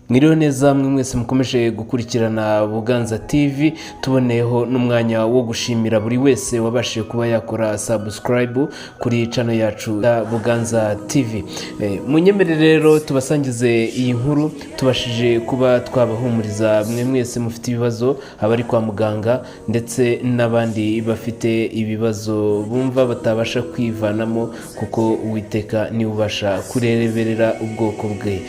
Mwiriwe neza mwe mwese mukomeje gukurikirana Buganza TV. Tuboneyeho n'umwanya wo gushimira buri wese wabashije kuba yakora subscribe kuri channel yacu ya Buganza TV. Munyemerere rero tubasangize iyi nkuru, tubashije kuba twabahumuriza mwe mwese mufite ibibazo, abari kwa muganga ndetse n'abandi bafite ibibazo bumva batabasha kwivanamo, kuko Uwiteka niwe ubasha kureberera ubwoko bwe.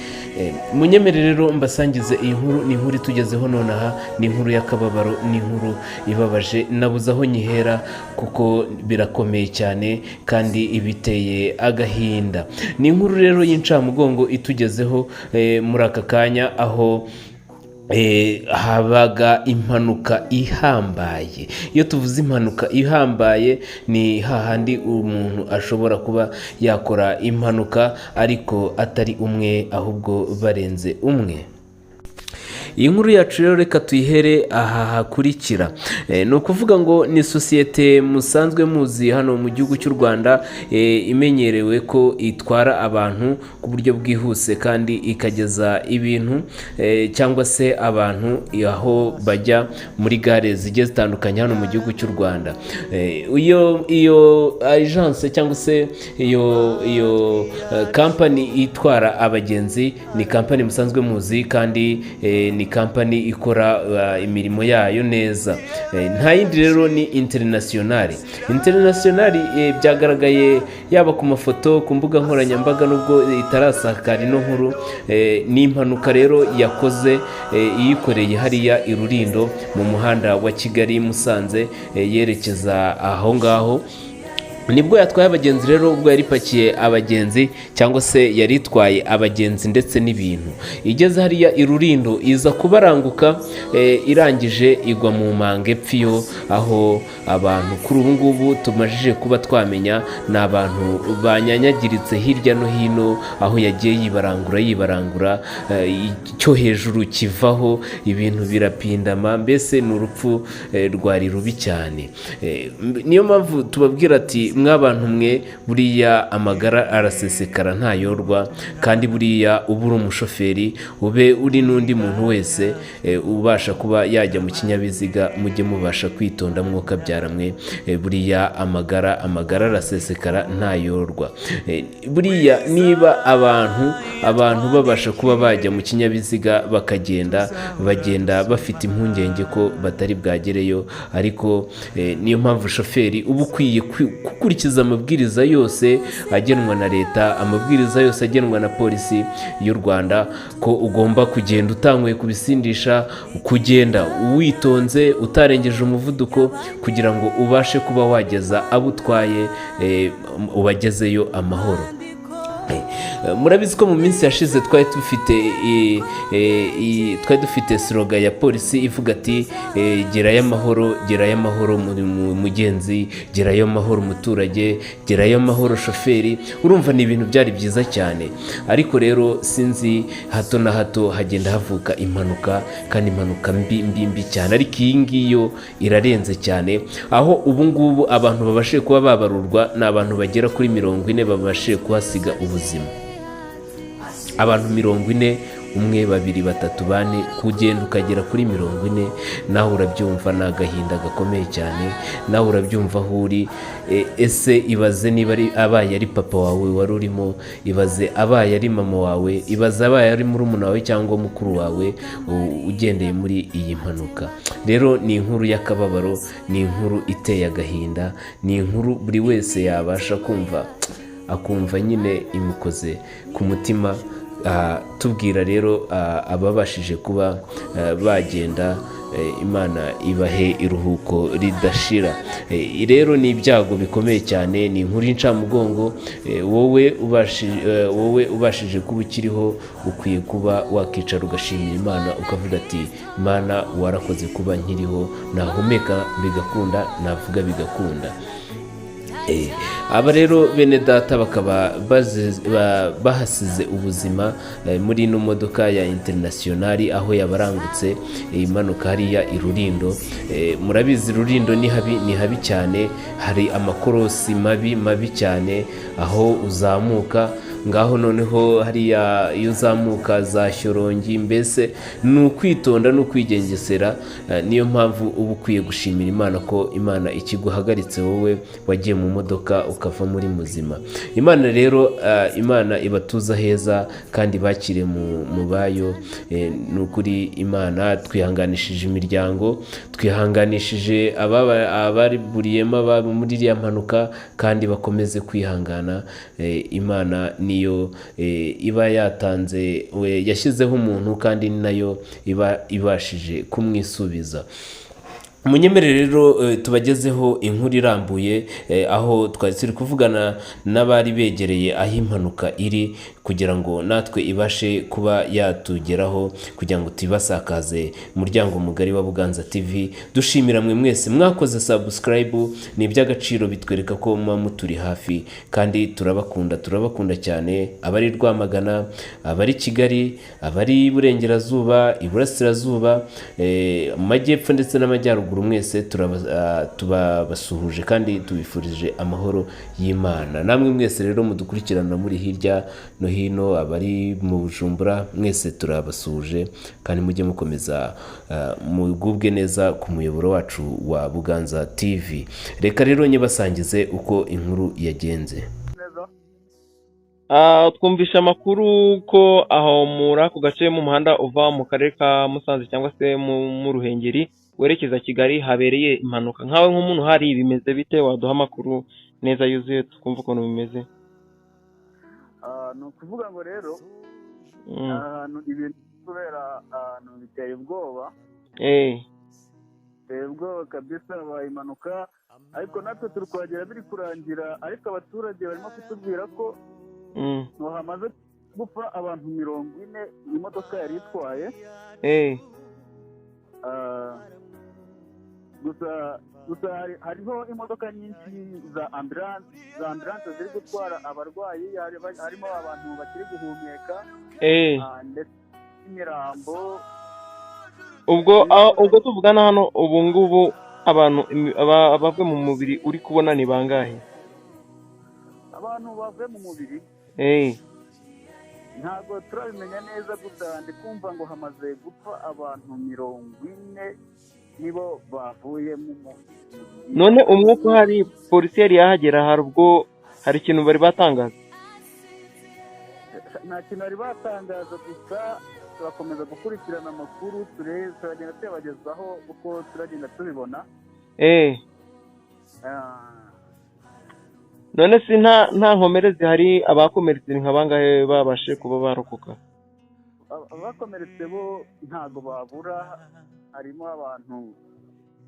Munyemerere rero mbasangize iyi nkuru. Ni inkuru itugezeho nonaha, ni inkuru y'akababaro, ni inkuru ibabaje, nabuze aho nyihera kuko birakomeye cyane kandi ibiteye agahinda. Ni inkuru rero y'incamugongo itugezeho muri aka kanya, aho habaga impanuka ihambaye. Iyo tuvuze impanuka ihambaye, ni hahandi umuntu ashobora kuba yakora impanuka ariko atari umwe, ahubwo barenze umwe. Iyi nkuru yacu rero reka tuyihere aha hakurikira. Ni ukuvuga ngo ni sosiyete musanzwe muzi hano mu gihugu cy'u Rwanda, imenyerewe ko itwara abantu ku buryo bwihuse kandi ikageza ibintu cyangwa se abantu aho bajya muri gare zigiye zitandukanye hano mu gihugu cy'u Rwanda. Iyo agence cyangwa se iyo kampani itwara abagenzi ni kampani musanzwe muzi kandi ni kampani ikora imirimo yayo neza. Nta yindi rero, ni International. International byagaragaye yaba ku mafoto, ku mbuga nkoranyambaga, nubwo itarasakara ino nkuru. Ni impanuka rero yakoze iyikoreye hariya i Rurindo mu muhanda wa Kigali Musanze, yerekeza aho ngaho. Nibwo yatwaye abagenzi rero, ubwo yari ipakiye abagenzi cyangwa se yari itwaye abagenzi ndetse n'ibintu, igeze hariya i Rurindo iza kubaranguka, irangije igwa mu manga epfo, aho abantu kuri ubu ngubu tumajije kuba twamenya ni abantu banyanyagiritse hirya no hino, aho yagiye yibarangura yibarangura, icyo hejuru kivaho, ibintu birapindama, mbese ni urupfu rwari rubi cyane. Niyo mpamvu tubabwira ati: "Mwabantu mwe, buriya amagara arasesekara ntayorwa." Kandi buriya uba uri umushoferi, ube uri n'undi muntu wese ubasha kuba yajya mu kinyabiziga, mujye mubasha kwitonda mwokabyara mwe. Buriya amagara arasesekara ntayorwa. Buriya niba abantu babasha kuba bajya mu kinyabiziga bakagenda, bagenda bafite impungenge ko batari bwagereyo, ariko niyo mpamvu shoferi uba ukwiye gukurikiza amabwiriza yose agenwa na leta, amabwiriza yose agenwa na polisi y'u Rwanda, ko ugomba kugenda utanyweye ku bisindisha, kugenda witonze, utarengeje umuvuduko, kugira ngo ubashe kuba wageza abo utwaye, ubagezeyo amahoro. Murabizi ko mu minsi yashize twari dufite slogan ya polisi ivuga ati: "Gerayo amahoro, gerayo amahoro mugenzi, gerayo amahoro umuturage, gerayo amahoro shoferi." Urumva ni ibintu byari byiza cyane, ariko rero sinzi, hato na hato hagenda havuka impanuka, kandi impanuka mbi mbi mbi cyane. Ariko iyi ngiyi yo irarenze cyane, aho ubu ngubu abantu babashije kuba babarurwa ni abantu bagera kuri 40 babashije kuhasiga ubuzima. Abantu 40, umwe, babiri, batatu, bane, kugenda ukagera kuri 40, nawe urabyumva ni agahinda gakomeye cyane. Nawe urabyumva aho uri. Ese ibaze niba ari abaye ari papa wawe wari urimo, ibaze abaye ari mama wawe, ibaze abaye ari murumuna wawe cyangwa mukuru wawe ugendeye muri iyi mpanuka. Rero ni inkuru y'akababaro, ni inkuru iteye agahinda, ni inkuru buri wese yabasha kumva akumva nyine imukoze ku mutima. Tubwira rero ababashije kuba bagenda, Imana ibahe iruhuko ridashira. Rero ni ibyago bikomeye cyane, ni inkuru y'incamugongo. Wowe ubashije kuba ukiriho, ukwiye kuba wakicara ugashimira Imana, ukavuga ati: "Imana, warakoze kuba nkiriho, nahumeka bigakunda, navuga bigakunda." Aba rero bene data bakaba bahasize ubuzima muri ino modoka ya International, aho yabarangutse imanuka hariya i Rurindo. Murabizi Rurindo ni habi, ni habi cyane, hari amakorosi mabi mabi cyane aho uzamuka. Ngaho noneho hariya iyo uzamuka za Shyorongi, mbese ni ukwitonda no kwigengesera. Niyo mpamvu uba ukwiye gushimira Imana ko Imana ikiguhagaritse wowe wagiye mu modoka ukava muri muzima. Imana rero, Imana ibatuza heza kandi bakire mu bayo. Ni ukuri Imana twihanganishije imiryango, twihanganishije abariburiyemo ababo muri iriya mpanuka, kandi bakomeze kwihangana. Imana niyo iba yatanze, yashyizeho umuntu, kandi ni nayo iba ibashije kumwisubiza. Munyemerere rero tubagezeho inkuru irambuye, aho twari turi kuvugana n'abari begereye aho impanuka iri, kugira ngo natwe ibashe kuba yatugeraho, kugira ngo tubasakaze umuryango mugari wa Buganza TV. Dushimira mwe mwese mwakoze subscribe, ni iby'agaciro, bitwereka ko muba muturi hafi, kandi turabakunda, turabakunda cyane. Abari Rwamagana, abari Kigali, abari Iburengerazuba, Iburasirazuba, mu Majyepfo ndetse n'Amajyaruguru, mwese tubasuhuje kandi tubifurije amahoro y'Imana. Namwe mwese rero mudukurikirana muri hirya no hino, abari mu Bujumbura, mwese turabasuhuje, kandi mujye mukomeza mugubwe neza ku muyoboro wacu wa Buganza TV. Reka rero nyibasangize uko inkuru yagenze. Twumvishe amakuru ko aho muri ako gace mu muhanda uva mu karere ka Musanze cyangwa se mu Ruhengeri werekeza Kigali habereye impanuka. Nkawe nk'umuntu uhari, bimeze bite? Waduha amakuru neza yuzuye tukumva ukuntu bimeze? Ni ukuvuga ngo rero ahantu ibintu kubera ahantu biteye ubwoba, biteye ubwoba kabisa. Habaye impanuka, ariko natwe turi kuhagera biri kurangira, ariko abaturage barimo kutubwira ko ngo hamaze gupfa abantu 40 imodoka yari itwaye. Gusa hariho imodoka nyinshi za ambulance ziri gutwara abarwayi, harimo abantu bakiri guhumeka, ndetse n'imirambo. Ubwo tuvugana hano ubu ngubu, abantu abavuye mu mubiri uri kubona ni bangahe? Abantu bavuye mu mubiri ntabwo turabimenya neza, gusa ndi kumva ngo hamaze gupfa abantu 40 nibo bavuye mu mubiri. None umwuka uhari, polisi yari yahagera? Hari ubwo hari ikintu bari batangaza? Nta kintu bari batangaza, gusa turakomeza gukurikirana amakuru, turagenda tuyabagezaho uko turagenda tubibona. None si nta nkomere zihari? Abakomeretse ni nka bangahe babashe kuba barokoka? Abakomeretse bo ntabwo babura, harimo abantu,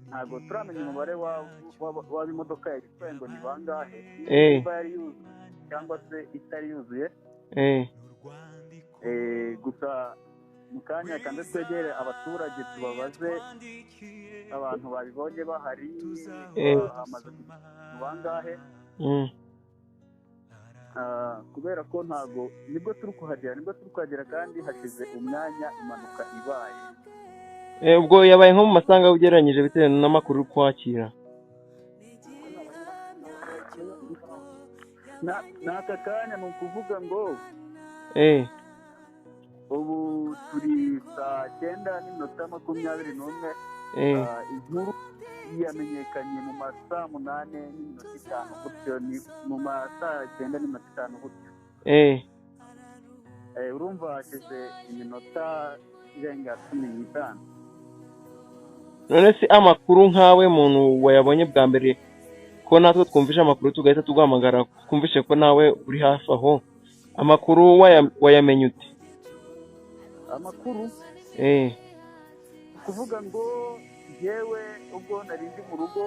ntabwo turamenya umubare w'imodoka yari ngo ni bangahe, niba yari yuzuye cyangwa se itari yuzuye. Gusa mu kanya kandi twegere abaturage tubabaze abantu babibonye bahari, hamaze bangahe. Kubera ko ntabwo nibwo turi kuhagera kandi hashize umwanya impanuka ibaye. Ubwo yabaye nko mu masaha ugereranyije bitewe n'amakuru uri kwakira? Ni aka kanya, ni ukuvuga ngo ubu turi saa 9:21. Inkuru yamenyekanye mu ma saa 8:05 gutyo, ni mu ma saa 9:05 gutyo. Urumva hashize iminota irenga 15. None se amakuru nkawe muntu wayabonye bwa mbere, ko natwe twumvishe amakuru tugahita tuguhamagara, twumvishe ko nawe uri hafi aho, amakuru wayamenye ute? Amakuru, kuvuga ngo yewe ubwo nari ndi mu rugo,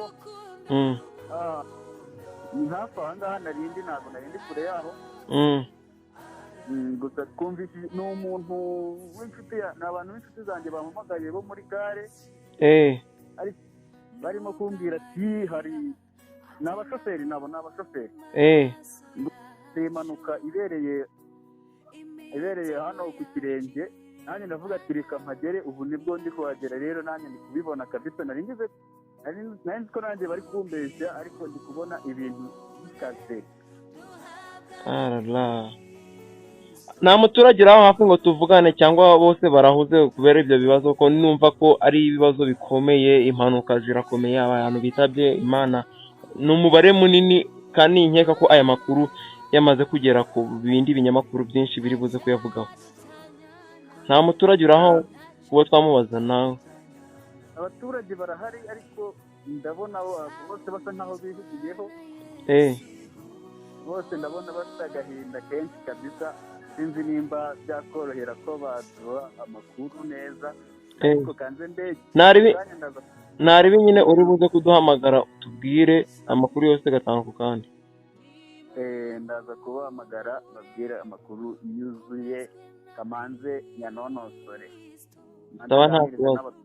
ni hafi aha ngaha nari ndi, ntabwo nari ndi kure yaho. Gusa twumvise ni umuntu w'inshuti ni abantu b'inshuti zanjye bampamagaye bo muri gare, barimo kumbwira ati hari, ni abashoferi nabo, ni abashoferi. Iyi mpanuka ibereye hano ku kirenge, nanjye ndavuga ati reka mpagere. Ubu nibwo ndi kuhagera rero, nanjye ndi kubibona kabisa. Nari ngize nari nzi ko nanjye bari kumbeshya, ariko ndi kubona ibintu bikaze. Arara. Nta muturage uri aho hafi ngo tuvugane, cyangwa bose barahuze kubera ibyo bibazo? Ko numva ko ari ibibazo bikomeye, impanuka zirakomeye, abantu bitabye Imana ni umubare munini, kandi nkeka ko aya makuru yamaze kugera ku bindi binyamakuru byinshi biri buze kuyavugaho. Nta muturage uri aho kuba twamubaza nawe? Abaturage barahari, ariko ndabona bose basa nkaho bihugiyeho. Bose ndabona bafite agahinda kenshi kabisa. Sinzi nimba byakorohera ko baduha amakuru neza, ariko kanze ndege. Naribi nyine uri buze kuduhamagara tubwire amakuru yose gatanu ku kandi. Ndaza kubahamagara babwire amakuru yuzuye, kamanze nyanonosore. Ndaba nta kibazo.